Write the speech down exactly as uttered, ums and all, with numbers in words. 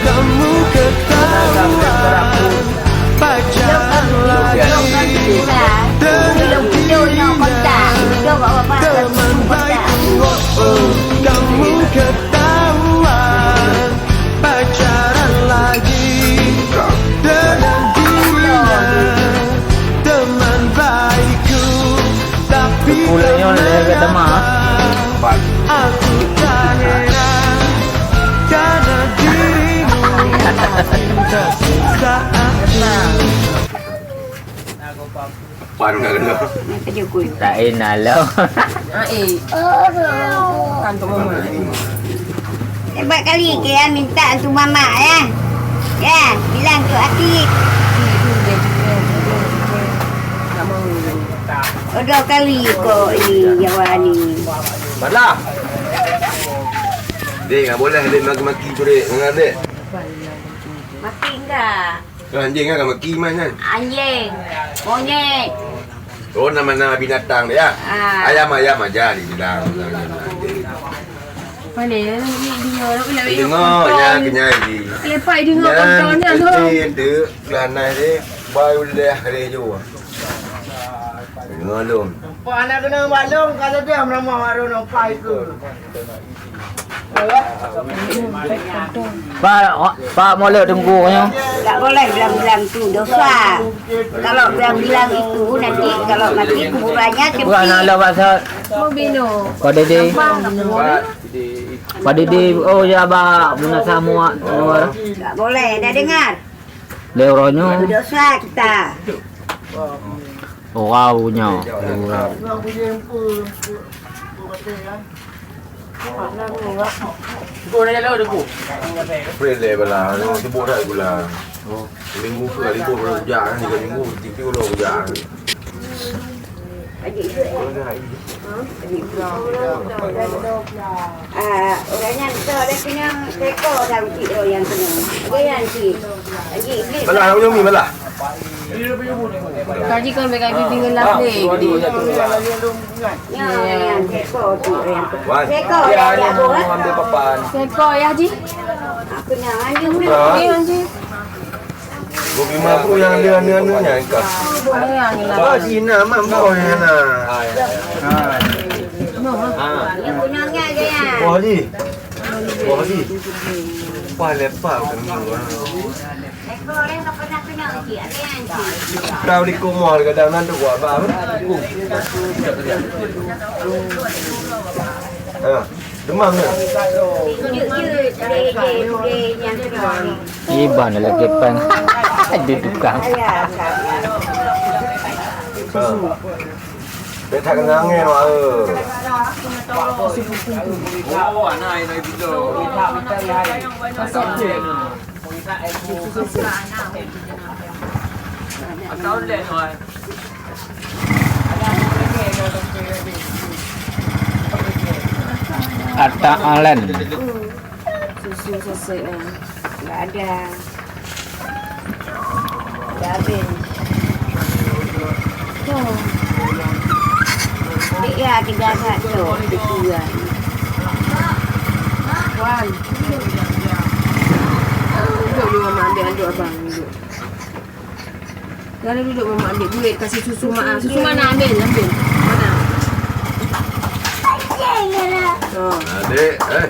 Kamu ketahuan pacaran lagi dengan dirinya, teman baikku. Oh, oh, kamu ketahuan pacaran lagi dengan dirinya, teman baikku. Tapi kenapa aku tak heran, karena dirimu yang cinta saat ini. Pan ka kena. Tak enak lah. Ah, eh. Kan tu mama. Hebat kali ke ya minta tu mama ya. Ya, bilang tu Atik. Dua kali kok ni Jawa ni. Balah. Dek, tak boleh dek maki-maki tu dek. Dengar dek. Maki enggak? Kan anjing kan maki man kan? Anjing. Monyet. Oh, nama-nama binatang dia. Ah. Ayam, ayam aja dibilang. Mana ya? Ni dia. Dengar ya kenyai ji. Lepak dengar kontolnya tu. Itu, itu, kelana dia. Baru dia hari jua. Dengar lom. Nampak anak kena balong kalau dia meramah warung nampak itu. Pak, Pak Molek Teungku nyoe. Tak boleh bilang-bilang tu dosa. Kalau bilang-bilang itu nanti kalau mati kuburannya sempit. Bukan Allah Pak Sat. Mau bino. Pak Dede. Pak Dede, oh ya, Pak Munasah Muak. Tak boleh, dah dengar? Lé uroe nyoe. Berdosa kita. Orang punya. April deh bala, lu sibuk dah gula. Minggu tu kali tu baru hujan, tiga minggu, tiga minggu baru hujan. Ah, orang nyan tu ada kena teko dalam cik roh yang kena. Dia yang cik. Cik Iblis. Balah, nak ujung ni, balah. Kaji kan bagi tinggal lah ni. Ya, orang yang teko tu, orang yang teko. Wan. Teko, ya, ya, ya, ambil papan. Teko, ya, Ji. Aku nak lanjut. Ha? Okey, Ji. Bukit Mabuk yang ada anu-anunya, Kak. Ada yang ni lah. Wah, Cina, Mak, boh yang na. Yang punyanya aja ya. Wah, Ji. Wah, Ji. Wah, lepak kami, wah. Kau di kumah, kadang nanti buat apa? Ha. Demam ke? Iban dalam kepeng. Ada tukang. Ha. Dia tak kena angin, Mak, eh. Oh, anak yang naik bila. Asal dia, no. Ata Alen. Susu sesek ni. Enggak ada. Dah habis. Tu. Dia tiga satu. Tiga. Wan. Duduk dulu, Mama ambil anduk abang. Duduk. Lalu duduk, Mama ambil duit, kasih susu Mak. Susu mana? Ambil, ambil. Mana? Oh. Adik, eh.